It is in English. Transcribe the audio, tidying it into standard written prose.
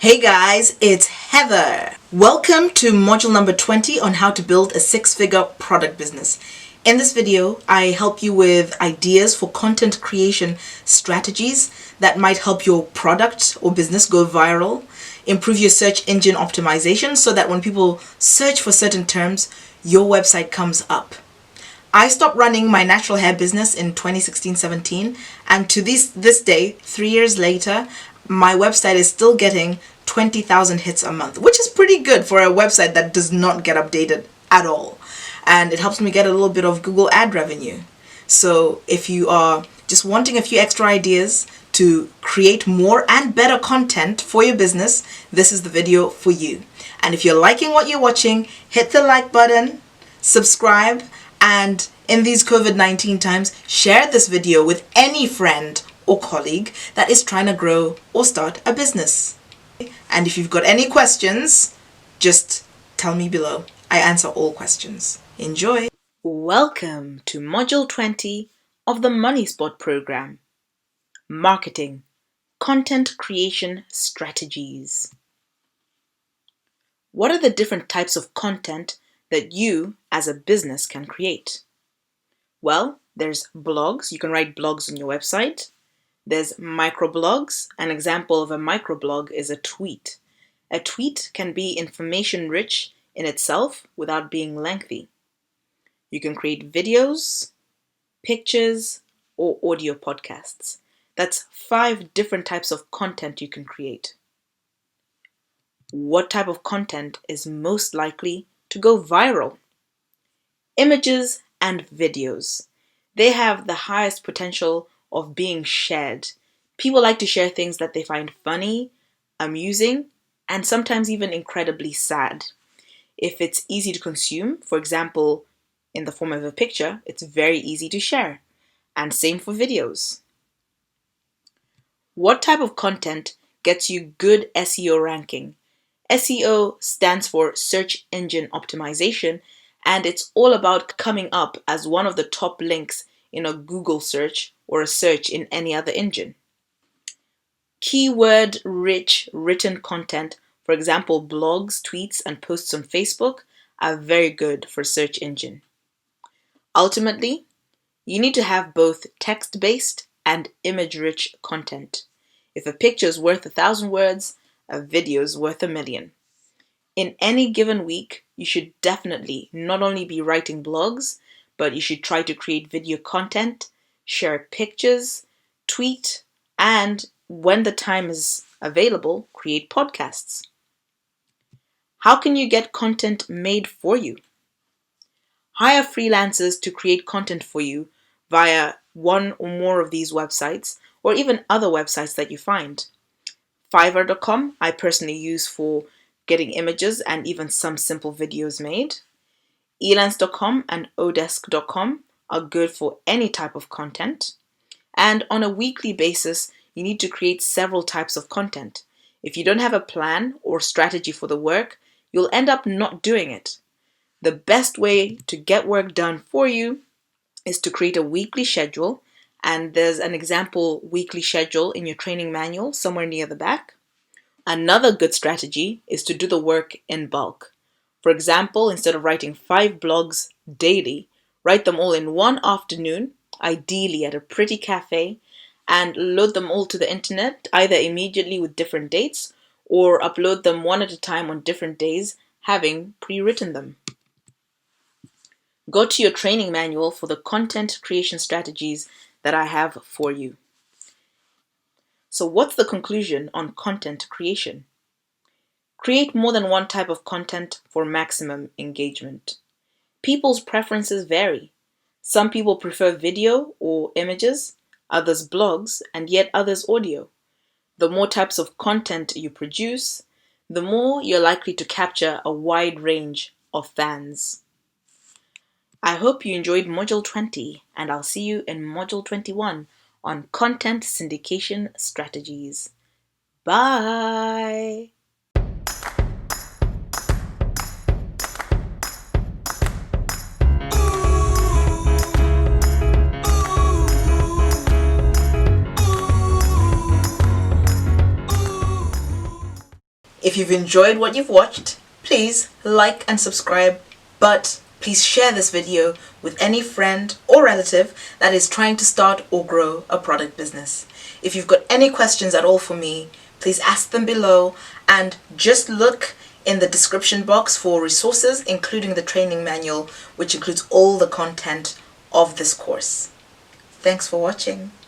Hey guys, it's Heather. Welcome to module number 20 on how to build a six-figure product business. In this video, I help you with ideas for content creation strategies that might help your product or business go viral, improve your search engine optimization so that when people search for certain terms, your website comes up. I stopped running my natural hair business in 2016-17, and to this day, 3 years later, my website is still getting 20,000 hits a month, which is pretty good for a website that does not get updated at all. And it helps me get a little bit of Google ad revenue. So if you are just wanting a few extra ideas to create more and better content for your business, this is the video for you. And if you're liking what you're watching, hit the like button, subscribe, and in these COVID-19 times, share this video with any friend or colleague that is trying to grow or start a business. And if you've got any questions, just tell me below. I answer all questions. Enjoy! Welcome to Module 20 of the Money Spot program. Marketing, Content Creation Strategies. What are the different types of content that you as a business can create? Well, there's blogs. You can write blogs on your website. There's microblogs. An example of a microblog is a tweet. A tweet can be information-rich in itself without being lengthy. You can create videos, pictures, or audio podcasts. That's 5 different types of content you can create. What type of content is most likely to go viral? Images and videos. They have the highest potential of being shared. People like to share things that they find funny, amusing, and sometimes even incredibly sad. If it's easy to consume, for example, in the form of a picture, it's very easy to share. And same for videos. What type of content gets you good SEO ranking? SEO stands for Search Engine Optimization, and it's all about coming up as one of the top links in a Google search or a search in any other engine. Keyword-rich written content, for example, blogs, tweets, and posts on Facebook, are very good for search engine. Ultimately, you need to have both text-based and image-rich content. If a picture is worth 1,000 words, a video is worth 1,000,000. In any given week, you should definitely not only be writing blogs, but you should try to create video content, share pictures, tweet, and when the time is available, create podcasts. How can you get content made for you? Hire freelancers to create content for you via one or more of these websites, or even other websites that you find. Fiverr.com, I personally use for getting images and even some simple videos made. Elance.com and Odesk.com are good for any type of content. And on a weekly basis, you need to create several types of content. If you don't have a plan or strategy for the work, you'll end up not doing it. The best way to get work done for you is to create a weekly schedule, and there's an example weekly schedule in your training manual somewhere near the back. Another good strategy is to do the work in bulk. For example, instead of writing 5 blogs daily, write them all in one afternoon, ideally at a pretty cafe, and load them all to the internet, either immediately with different dates, or upload them one at a time on different days, having pre-written them. Go to your training manual for the content creation strategies that I have for you. So what's the conclusion on content creation? Create more than one type of content for maximum engagement. People's preferences vary. Some people prefer video or images, others blogs, and yet others audio. The more types of content you produce, the more you're likely to capture a wide range of fans. I hope you enjoyed Module 20, and I'll see you in Module 21 on content syndication strategies. Bye! If you've enjoyed what you've watched, please like and subscribe, but please share this video with any friend or relative that is trying to start or grow a product business. If you've got any questions at all for me, please ask them below, and just look in the description box for resources, including the training manual, which includes all the content of this course. Thanks for watching.